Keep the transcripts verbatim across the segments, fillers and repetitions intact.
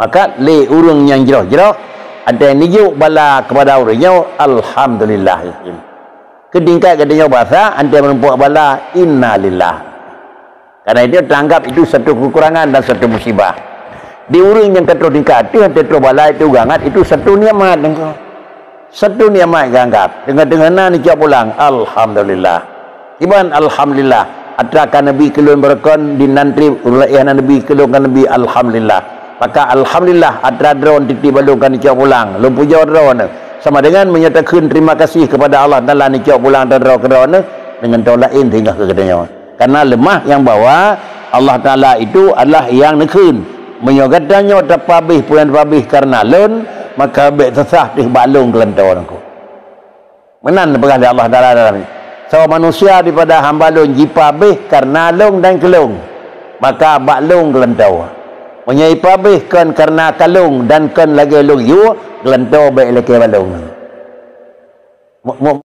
Maka lé ureuëng nyang jroh-jroh, watée neujok bala keupada ureuëng nyoe, alhamdulillah. Keu tingkat geutanyoe basa, watée meurumpok bala, innalillah. Karena itu tanggap itu satu kekurangan dan satu musibah. Di ureuëng nyang ka troh tingkat ateueh, watée troh bala itu gangat, itu satu nikmat. Satu nikmat geuanggap. Teungoh-teungoh na neucok pulang, alhamdulillah. Kiban alhamdulillah. Atra ka neubi keu lôn beureukoh di nan treb, ureuëng laén hana neubi keu lôn ka neubi, alhamdulillah. Maka alhamdulillah, atra droeneuh tieb-tieb bak lôn ka neucok pulang. Lôn pujoe droeneuh. Sama dengan meunyoe takheun terima kasih kepada Allah Taala neucok pulang atra droe keu droeneuh, deungon droe laén singoh keu geutanyoe. Karena leumah nyang bahwa Allah Taala itu adalah nyang neukheun. Meunyoe gata nyoe tapabéh peue nyang tapabéh kareuna lôn, maka bék seusah teuh bak lôn keulantoe nangku. Meunan peugah lé Allah Taala dalam, "Saboh manusia daripada hamba lôn jipabéh kareuna lôn dan keu lôn, maka bak lôn keulantoe. Meunyoe ipabéh kon kareuna ka lôn dan kon lagée lôn yue, keulantoe bék ilakée bak lôn." Mu-, mu-,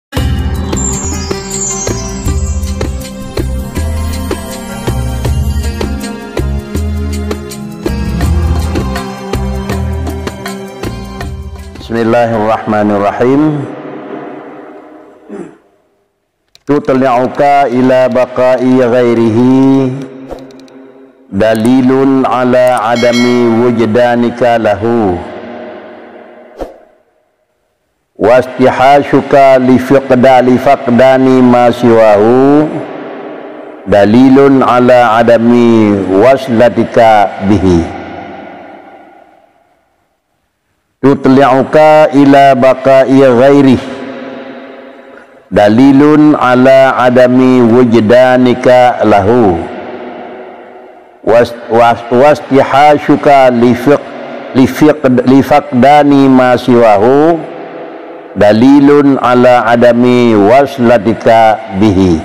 Bismillahirrahmanirrahim. Tutli'uka ila baqa'i ghairihi dalilun ala adami wujdanika lahu. Wastihashuka li fiqda-, li faqdani ma siwahu dalilun ala adami waslatika bihi. Tutli'uka ila baqa'i ghairih dalilun ala adami wujdanika lahu. Was-, was-, wastihashuka li fiq-, li fiq-, li faqdani ma siwahu dalilun ala adami waslatika bihi.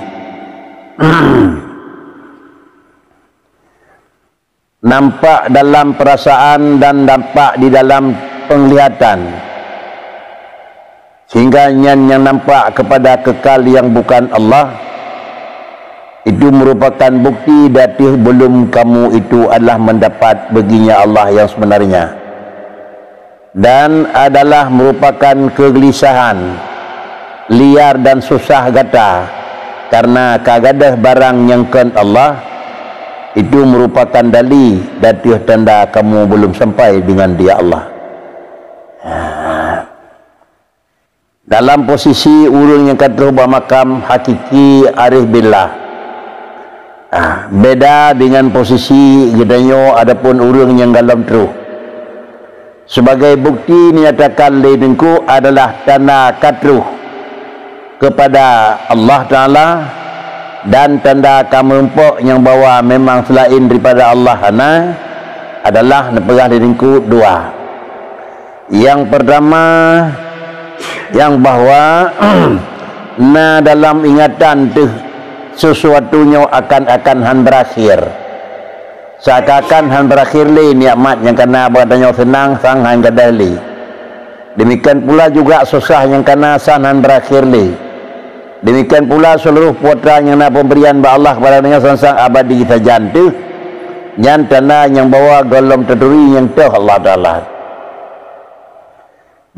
Nampak dalam perasaan dan nampak di dalam penglihatan, sehingga nyan yang nampak kepada kekal yang bukan Allah, itu merupakan bukti di ateueh belum kamu itu adalah mendapat baginya Allah yang sebenarnya. Dan adalah merupakan kegelisahan, liar dan susah gata, karena ka gadôh barang nyang kon Allah, itu merupakan dali di ateueh tanda kamu belum sampai dengan Dia Allah. Dalam posisi ureuëng nyang ka troh bak makam hakiki arif billah. Ah, beda dengan posisi geutanyoe adapun ureuëng nyang gohlom troh. Sebagai bukti dinyatakan lé Teungku adalah tanda ka troh kepada Allah Taala dan tanda ka meurumpok nyang bahwa memang selain daripada Allah hana, adalah neupeugah lé Teungku dua. Yang pertama, yang bahwa na dalam ingatan teuh sesuatu nyoe akan-akan han berakhir. Seakan-akan han berakhir lé nikmat nyang ka na bak tanyoe seunang sang han gadôh lé. Demikian pula juga susah nyang ka na san han berakhir lé. Demikian pula seluruh putra nyang na pemberian bak Allah kepada tanyoe sang-sang abadi sajan teuh. Nyan tanda nyang bahwa gohlom taturi nyang toh Allah Taala.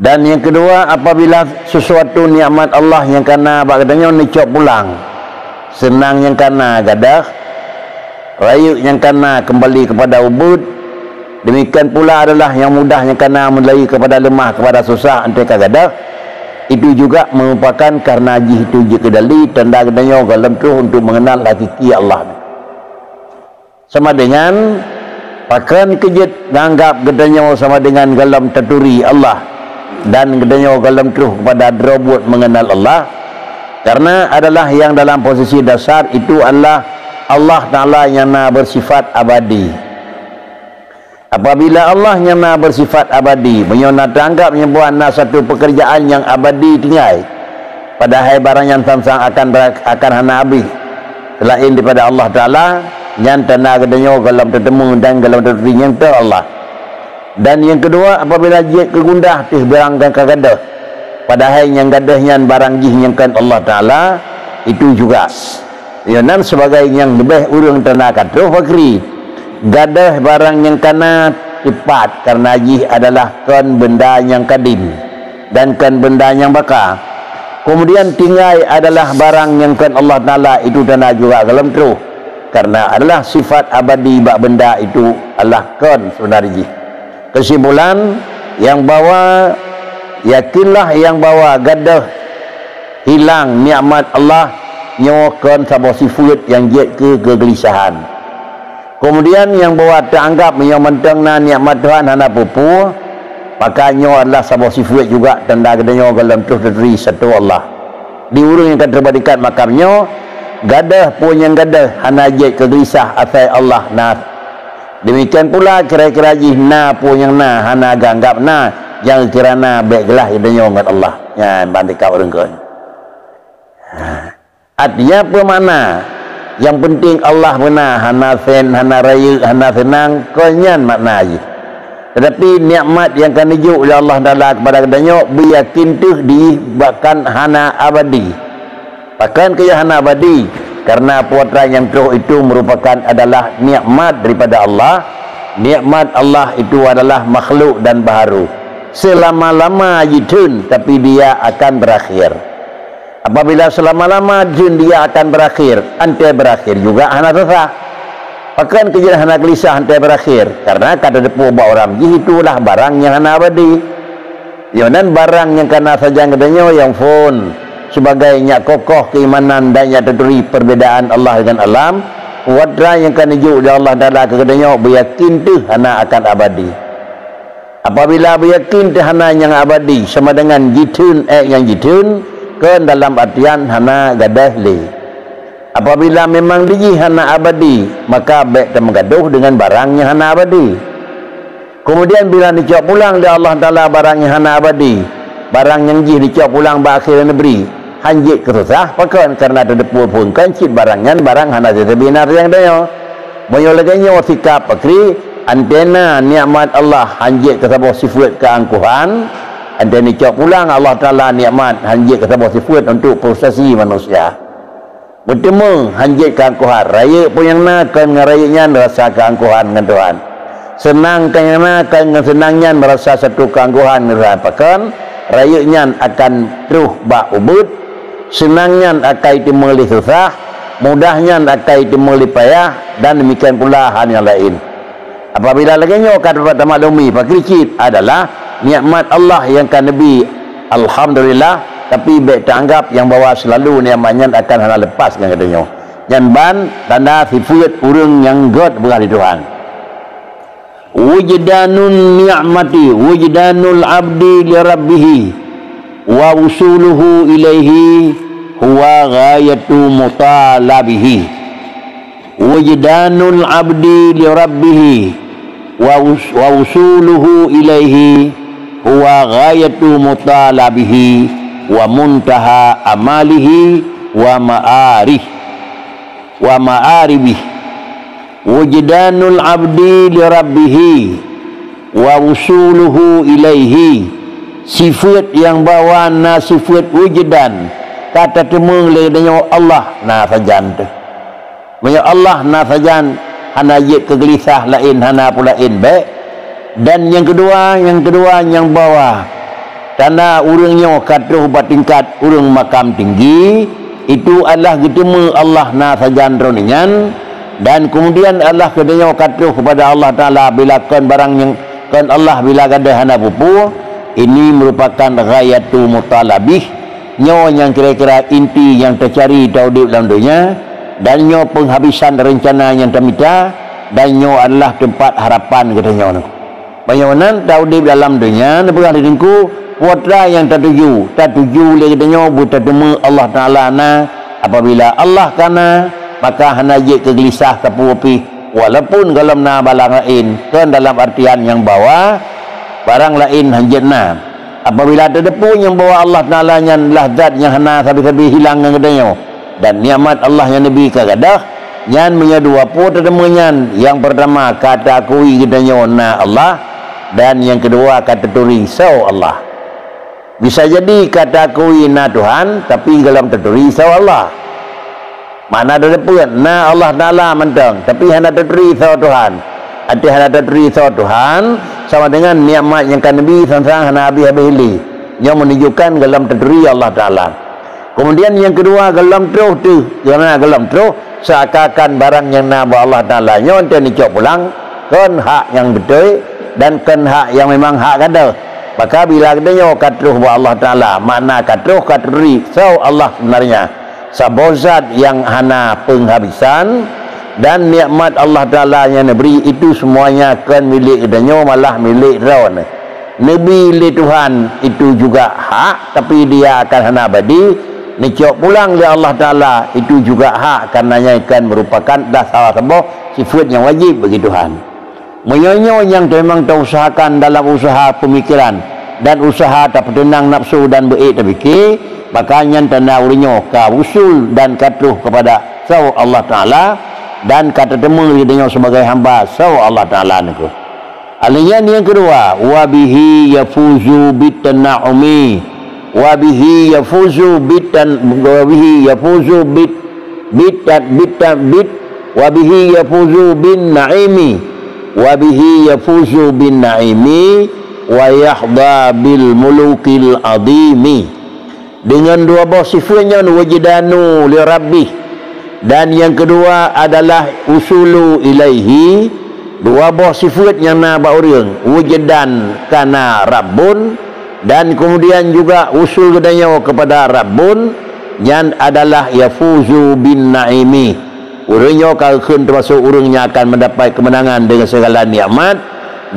Dan yang kedua, apabila sesuatu nikmat Allah nyang ka na bak geutanyoe neucok pulang, seunang nyang ka na gadôh, rayeuk nyang ka na keumbali kepada ubit, demikian pula adalah nyang mudah nyang ka na meulai kepada leumah, kepada susah, 'oh ka gadôh, itu juga merupakan karena jih itu jeuet keu dali tanda geutanyoe gohlom troh untuk mengenal hakiki Allah. Sama dengan pakon keu jeuet nganggap geutanyoe sama dengan gohlom taturi Allah dan geutanyoe gohlom troh kepada droe buet mengenal Allah, karena adalah yang dalam posisi dasar itu adalah Allah Taala nyang na bersifat abadi. Apabila Allah nyang na bersifat abadi, meunyoe na teuanggap nyang buet na satu pekerjaan nyang abadi tinggai, padahai barang nyan sang-sang akan ber-, akan hana habéh, selain daripada Allah Taala, nyan tanda geutanyoe gohlom teuteumé dan gohlom taturi nyang toh Allah. Dan nyang keudua, apabila jeuet keu gundah teuh barang nyang ka gadôh, padahai nyang gadôh nyan barang jih nyang kon Allah Taala, itu juga. Nyan sebagai nyang leubeh ureuëng tanda ka troh pakri. Gadôh barang nyang ka na Sifat, karena jih adalah kon benda nyang kadim dan kon benda nyang baka. Kemudian tinggai adalah barang nyang kon Allah Taala, itu tanda juga golom troh, karena adalah sifat abadi bak benda itu adalah kon sebenar jih. Kesimpulan, nyang bahwa, yakinlah nyang bahwa gadôh hilang nikmat Allah nyoe kon saboh sifeuet nyang jeuet keu keugeulisahan. Keumudian nyang bahwa teuanggab meunyoe mantong na nikmat Tuhan hana peue-peue, maka nyoe adalah saboh sifeuet juga tanda geutanyoe golom troh taturi sapeue Allah. Di ureuëng nyang ka teubandingkan makam nyoe, gadôh peue nyang gadôh hana jeuet keugeulisah asai Allah na. Demikian pula kira-kira jih na peue nyang na hana geuanggab na, nyang kira na bék geulah geutanyoe ngon Allah. Nyan ban teuka ureuëng kon. Ha. Artinya peue makna? Nyang penting Allah beuna, hana sen, hana rayeuk, hana seunang, kon nyan makna jih. Tetapi nikmat nyang ka neujok lé Allah Taala kepada geutanyoe beuyakin teuh jih bahkan hana abadi. Pakon keu hana abadi? Karena peue atra nyang troh itu merupakan adalah nikmat daripada Allah. Nikmat Allah itu adalah makhluk dan baharu. Selama-lama jitheun, tapi dia akan berakhir. Apabila selama-lama jeuet dia akan berakhir, anté berakhir juga hana sesah. Pakon keu jeuet hana geulisah anté berakhir? Karena ka tateupeue bak uroe jih itulah barang nyang hana abadi. Yoh nan barang nyang kana sajan geutanyoe nyang phon sebagai nyak kokoh keimanan dan nyak taturi perbedaan Allah dengan alam, peue atra nyang ka neujok lé Allah Taala keu geutanyoe beuyakin teuh hana akan abadi. Apabila beuyakin teuh hana nyang abadi, sama dengan jitheun ék nyang jitheun, kon dalam artian hana gadôh lé. Apabila memang dijih hana abadi, maka bék tameugadôh dengan barang nyang hana abadi. Keumudian bila neucok pulang lé Allah Taala barang nyang hana abadi, barang nyang jih neucok pulang bak akhé neubri, hanjeuet keu susah, pakon? Karena tateupeue phon kon cit barang nyan barang hana siseubi na sayang tanyoe. Meunyoe lagée nyoe sikap pakri, anté na nikmat Allah hanjeuet keu saboh sifeuet keangkuhan, anté neucok pulang Allah Taala nikmat hanjeuet keu saboh sifeuet untuk frustasi manusia. Meuteumé hanjeuet keangkuhan, rayeuk peue nyang na kon ngon rayeuk nyan rasa keangkuhan ngon Tuhan. Seunang kon nyang na kon ngon seunang nyan meurasa satu keangkuhan ngon Tuhan. Pakon? Rayeuk nyan akan troh bak ubeuet, seunang nyan akai teumé lé susah, mudah nyan akai teumé lé payah, dan demikian pula hal nyang laén. Apabila lagée nyoe ka dapat tamaklumi, pakri cit adalah nikmat Allah nyang ka neubi, alhamdulillah, tapi bék taanggab nyang bahwa seulalu nikmat nyan akan hana lepas ngon geutanyoe. Nyan ban tanda sifeuet ureuëng nyang gét beurah lé Tuhan. Wujdanun ni'mati, wujdanul abdi li rabbih, wa wusuluhu ilaihi huwa ghayatu mutalabihi. Wujdanul abdi li rabbih wa us-, wa usuluhu ilaihi huwa ghayatu mutalabihi wa muntaha amalihi wa ma'arih, wa ma'aribih. Wujdanul abdi li rabbih wa usuluhu ilaihi. Sifeuet nyang bahwa na sifeuet wujdan, ka tateumé lé geutanyoe Allah na sajan teuh. Meunyoe Allah na sajan, hana jeuet keu geulisah laén, hana peue laén bék. Dan nyang keudua, nyang keudua nyang bahwa tanda ureuëng nyoe ka troh bak tingkat ureuëng makam tinggi, itu adalah geuteumé Allah na sajan droeneuh nyan, dan keumudian adalah geutanyoe ka troh keupada Allah Taala bila kon barang nyang kon Allah bila gadôh hana peue-peue, ini meurupakan ghayatu mutalabih. Nyoe nyang kira-kira inti nyang teucari taudeb lam donya, dan nyoe peunghabisan reuncana nyang tamita, dan nyoe adalah teumpat harapan geutanyoe. Meunyoe nan taudeb dalam donya, neupeugah lé Teungku, peue atra nyang tatuju, tatuju lé geutanyoe beutateumé Allah Taala na. Apabila Allah ka na, maka hana jeuet keu geulisah sapeue pih, walaupun gohlom na barang laén, kon dalam artian nyang bahwa barang laén hanjeuet na. Apabila tateupeue nyang bahwa Allah Taala nyan adalah zat nyang hana sabe-sabe hilang ngon geutanyoe, dan nikmat Allah nyang neubi ka gadôh, nyan meunyoe dua peue teuteumé nyan, nyang peurtama ka taakui geutanyoe na Allah, dan nyang keudua ka taturi soe Allah. Bisa jadi ka taakui na Tuhan, tapi gohlom taturi soe Allah. Makna tateupeue na Allah Taala mantong, tapi hana taturi soe Tuhan. Até hana taturi soe Tuhan, sama dengan nikmat nyang ka neubi sang-sang hana habéh-habéh lé. Nyoe menunjukkan gohlom taturi Allah Taala. Kemudian nyang keudua, gohlom troh teuh, karena gohlom troh seakan-akan barang nyang na bak Allah Taala nyoe teuh neucok pulang, kon hak nyang beutôi dan kon hak nyang memang hak gata. Maka bila geutanyoe ka troh bak Allah Taala, makna ka troh ka taturi soe Allah sebenarnya. Saboh zat nyang hana peunghabisan, dan nikmat Allah Taala nyang neubri itu semuanya kon milék geutanyoe, malah milék Droeneuh. Neubi lé Tuhan itu juga hak, tapi dia akan hana abadi. Neucok pulang lé Allah Taala itu juga hak, karena nyan kan merupakan dah salah saboh sifat nyang wajib bagi Tuhan. Meunyoe nyoe nyang teumang tausahakan dalam usaha pemikiran dan usaha tapeuteunang nafsu dan beuék tapike, maka nyan tanda ureuëng nyoe ka usul dan ka troh kepada soe Allah Taala dan ka teuteumé lé geutanyoe sebagai hamba soe Allah Taala nyoe. Alheuh nyan nyang keudua, wa bihi yafuzu bit tana'umi, wa bihi yafuzu bit tan-, wa bihi yafuzu bit, bit tan-, bit tan-, bit, wa bihi yafuzu bin na'imi, wa bihi yafuzu bin na'imi, wa yahda bil mulukil adhimi. Dengan dua boh sifat nyan, wujdanu li rabbih, dan nyang keudua adalah usulu ilaihi. Dua boh sifat nyang na bak ureuëng, wujdan kana rabbun, dan kemudian juga usul geutanyoe kepada rabbun, nyan adalah yafuzu bin naimi. Ureuëng nyoe ka geukheun teumasok ureuëng nyang akan mendapat keumeunangan deungon segala nikmat,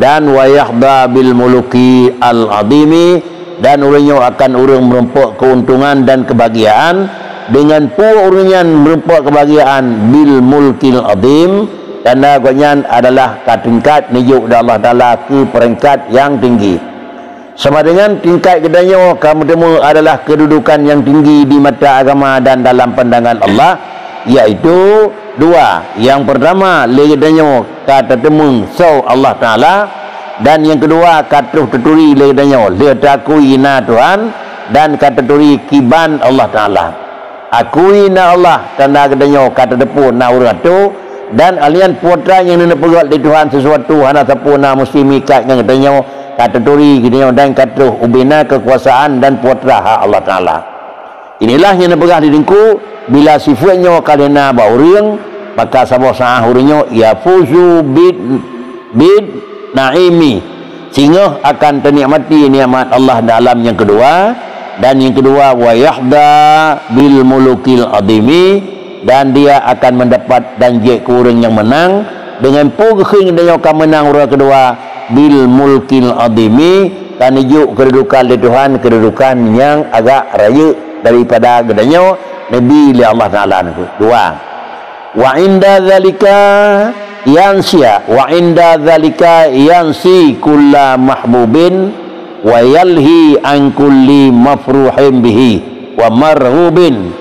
dan wa yahda bil muluki al azimi, dan ureuëng nyoe akan ureuëng meurumpok keuntungan dan keubahgiaan. Deungon peue ureuëng nyan meurumpok keubahgiaan? Bil mulkil azim, tanda gobnyan adalah ka tingkat neujok lé Allah Taala keu peringkat nyang tinggi. Sama dengan tingkat geutanyoe ka meuteumé adalah keududukan nyang tinggi di mata agama dan dalam pandangan Allah, yaitu dua. Nyang peurtama, lé geutanyoe ka tateumé soe Allah Taala, dan nyang keudua ka troh taturi lé geutanyoe lheueh taakui na Tuhan dan ka taturi kiban Allah Taala. Akui na Allah, tanda geutanyoe ka tateupeue na ureuëng atoe, dan alheuh nyan peue atra nyang neuneuk peugét lé Tuhan, sesuatu hana sapeue na meusti meuikat ngon geutanyoe, ka taturi geutanyoe dan ka troh ubena keukuasaan dan peue atra hak Allah Taala. Inilah nyang neupeugah di teungku, bila sifat nyoe ka lheueh na bak ureuëng, maka saboh saát ureuëng nyoe yafuzu bid, bid naimi, singoh akan teunikmati nikmat Allah dalam nyang keudua, dan nyang keudua wa yahda bil mulukil azimi, dan dia akan mendapat dan jeuet keu ureuëng nyang meunang. Deungon peue geukheun geutanyoe ka meunang uroe keudua? Bil mulkil azimi, ka neujok keududukan lé Tuhan, keududukan nyang agak rayeuk daripada geutanyoe neubi lé Allah Taala nyoe. Dua. Wa inda zalika yansi, wa inda zalika yansi kulla mahbubin, wa yalhi an kulli mafruhin bihi wa marhubin.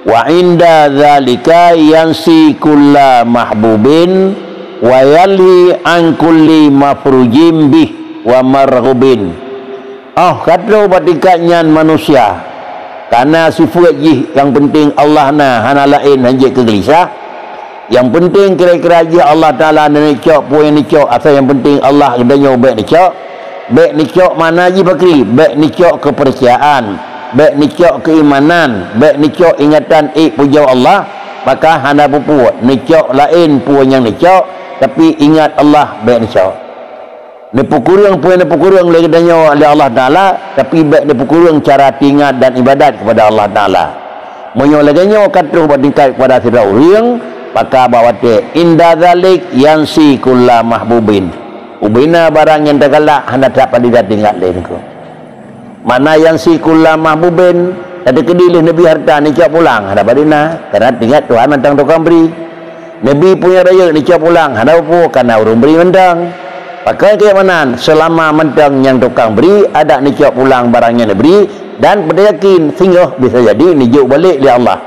Wa inda zalika yansi kulla mahbubin, wa yalhi an kulli mafrujin bih wa marhubin. Oh, ka troh bak tingkat nyan manusia, kana sifeuet jih nyang penting Allah na, hana laén, hana jeuet keu geulisah. Nyang penting kira-kira jih Allah Taala neucok peue nyang neucok, asai nyang penting Allah geutanyoe bék neucok. Bék neucok makna jih pakri, bék neucok keupeurcayaan, bék neucok keuimanan, bék neucok ingatan ék pujoe Allah, maka hana peue-peue, neucok laén peue nyang neucok, tapi ingat Allah bék neucok. Neupeukureueng peue nyang neupeukureueng lé geutanyoe lé Allah Taala, tapi bék neupeukureueng cara teuingat dan ibadat keupada Allah Taala. Meunyoe lagée nyoe ka troh bak tingkat keupada sidroe ureuëng, maka bak watée inda zalik yansi kulla mahbubin. Ubena barang nyang tagalak hana that padub that teuingat lé niko. Makna yansi kulla mahbubin, tadi keudilih neubi harta neucok pulang, hana padub na, karena teuingat Tuhan mantong tukang bri. Neubi peue nyang rayeuk neucok pulang, hana peue-peue, karena ureuëng bri mantong. Pakon keu meunan, seulama mantong nyang tukang bri, adak neucok pulang barang nyang neubri, dan peuyakin singoh bisa jadi neujok balek lé Allah.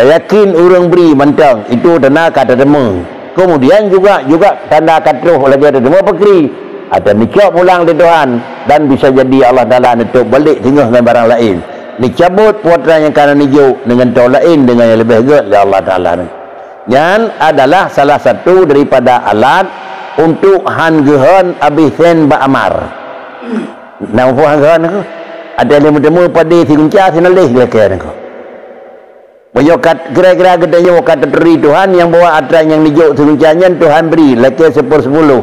Tayakin ureuëng bri mantong, itu tanda ka tateumé. Kemudian juga, juga tanda ka troh lagée tateumé pakri, atau neucok pulang lé Tuhan, dan bisa jadi Allah Taala neutôb balek singoh ngon barang laén. Neucabot peue atra nyang ka na neujok deungon toe laén deungon nyang leubeh gét lé Allah Taala. Nyan adalah salah satu daripada alat Untuk han geuhon abéh sen bak amar. Na muphom han geuhon nyan keuh? Ada lé meuteumé padé sigunca sinaleh lakée nyan keuh. Meunyoe kat, kira-kira geutanyoe ka taturi Tuhan nyang bahwa atra nyang neujok sigunca nyan Tuhan bri lakée sipeursipuluh.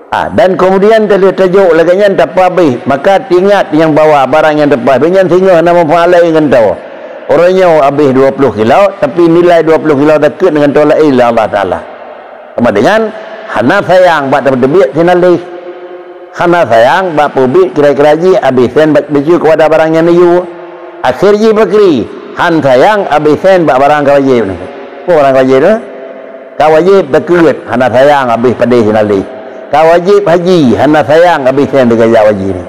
Ah, dan kemudian talheueh tajok lagée nyan tapeuabéh, maka teuingat nyang bahwa barang nyang tapeuabéh nyan singoh na manfaat laén ngon toh. Uroe nyoe abéh dua puluh kilo, tapi nilai dua puluh kilo takeuet ngon toh laén lé Allah Taala. Sama dengan hana sayang bak teupeubiet sinaleh. Hana sayang bak peubiet kira-kira jih abéh sen bak beujeuet keupada barang nyang neuyue. Akhé jih pakri, han sayang abéh sen bak barang ka wajéb nyan. Peue barang ka wajéb nyan? Ka wajéb takeuet, hana sayang abéh padé sinaleh. Ka wajéb haji, hana sayang abéh sen teuka jak haji nyan.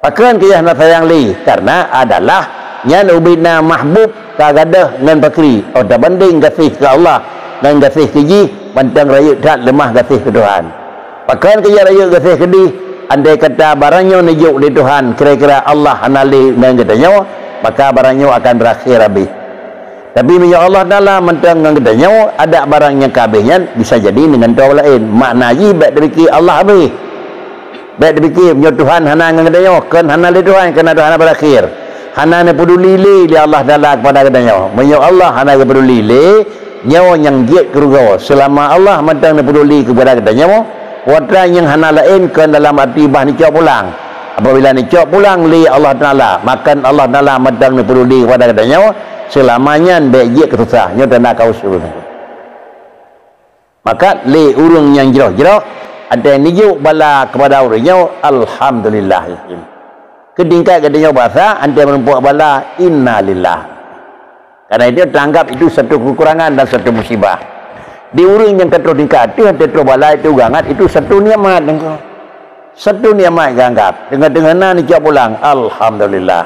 Pakon keu hana sayang lé? Karena adalah nyan ubit na mahbub ka gadôh ngon pakri, oh tabandeng gaséh keu Allah ngon gaséh keu jih mantong rayeuk that leumah gaséh keu Tuhan. Pakon keu rayeuk gaséh keudeh? Andai kata barang nyoe neujok lé Tuhan, kira-kira Allah hana lé ngon geutanyoe, maka barang nyoe akan berakhé abéh. Tapi meunyoe Allah Taala mantong ngon geutanyoe, adak barang nyang ka abéh nyan bisa jadi ngon toh laén. Makna jih bék dipike Allah abéh. Bék dipike, meunyoe Tuhan hana ngon geutanyoe, kon hana lé Tuhan, keureuna Tuhan hana berakhé. Hana neupeuduli lé, lé Allah Taala keupada geutanyoe. Meunyoe Allah hana geupeuduli lé, nyoe nyang jeuet keu rugoe. Seulama Allah mantong neupeuduli keupada geutanyoe, watée nyang hana laén kon dalam arti bah neucok pulang. Apabila neucok pulang lé Allah Taala, maka Allah Taala mantong neupeuduli keupada geutanyoe, seulama nyan bék jeuet keu susah. Nyoe tanda kau usul. Maka lé ureuëng nyang jroh-jroh, até neujok bala keupada ureuëng nyoe, alhamdulillah. Keu tingkat geutanyoe basa, até meurumpok bala, innalillah. Karena itu, tanggap itu satu kekurangan dan satu musibah. Di ureuëng nyang ka troh tingkat ateueh, até troh bala itu gangat, itu satu nikmat. Satu nikmat geuanggap. Teungoh-teungoh na neucok pulang, alhamdulillah.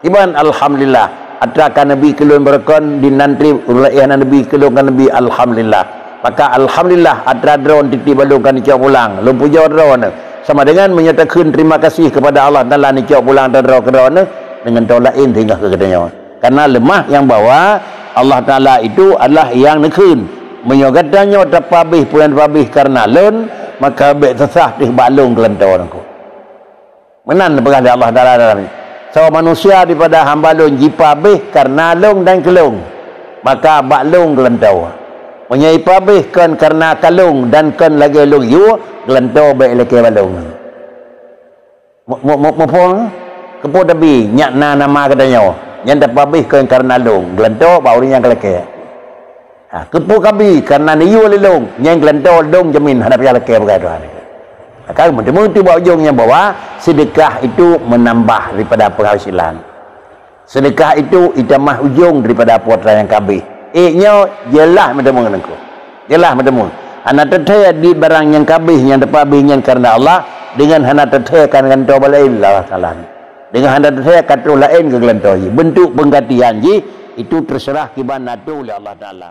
Kiban alhamdulillah, atra ka neubi keu lôn beureukan di nan treb, ureuëng laén hana neubi keu lôn ka neubi, alhamdulillah. Maka alhamdulillah, atra droeneuh tieb-tieb bak lôn ka neucok pulang, lôn pujoe droeneuh. Sama dengan meunyoe takheun terima kasih kepada Allah Taala neucok pulang atra droe keu droeneuh, deungon toh laén singoh keu geutanyoe. Karena leumah nyang bahwa Allah Taala itu adalah nyang neukheun. Meunyoe gata nyoe tapeuabéh peue nyang tapeuabéh kareuna lôn, maka bék sasah teuh bak lôn keulantoe nangku. Meunan peugah lé Allah Taala dalam nyoe, "Saboh manusia daripada hamba lôn jipeuabéh kareuna lôn dan keu lôn, maka bak lôn keulantoe. Meunyoe ipeuabéh kon kareuna ka lôn dan kon lagée lôn yue, keulantoe bék ilakée bak lôn." Mu-, mu-, mu-, muphom? Keupeue tabi nyak na nama geutanyoe, nyan tapeuabéh kon kareuna lôn, geulantoe bak ureuëng nyang ka lakée. Ha, keupeue kabi kareuna neuyue lé lôn, nyan geulantoe lôn jamin hana payah lakée peugah Tuhan. Maka meuteumé bak ujong nyang bahwa sedekah itu menambah daripada penghasilan. Sedekah itu itamah ujong daripada putra nyang kabéh. Eh, nyoe jeulaih meuteumé nangku. Jeulaih meuteumé. Hana teuthée di barang nyang kabéh nyang teupeuabéh nyan kareuna Allah, deungon hana teuthée kan ngon toh laén Allah Taala. Deungon hana teuthée ka troh laén keu geulantoe jih. Bentuk penggantian jih itu terserah kiban atu lé Allah Taala.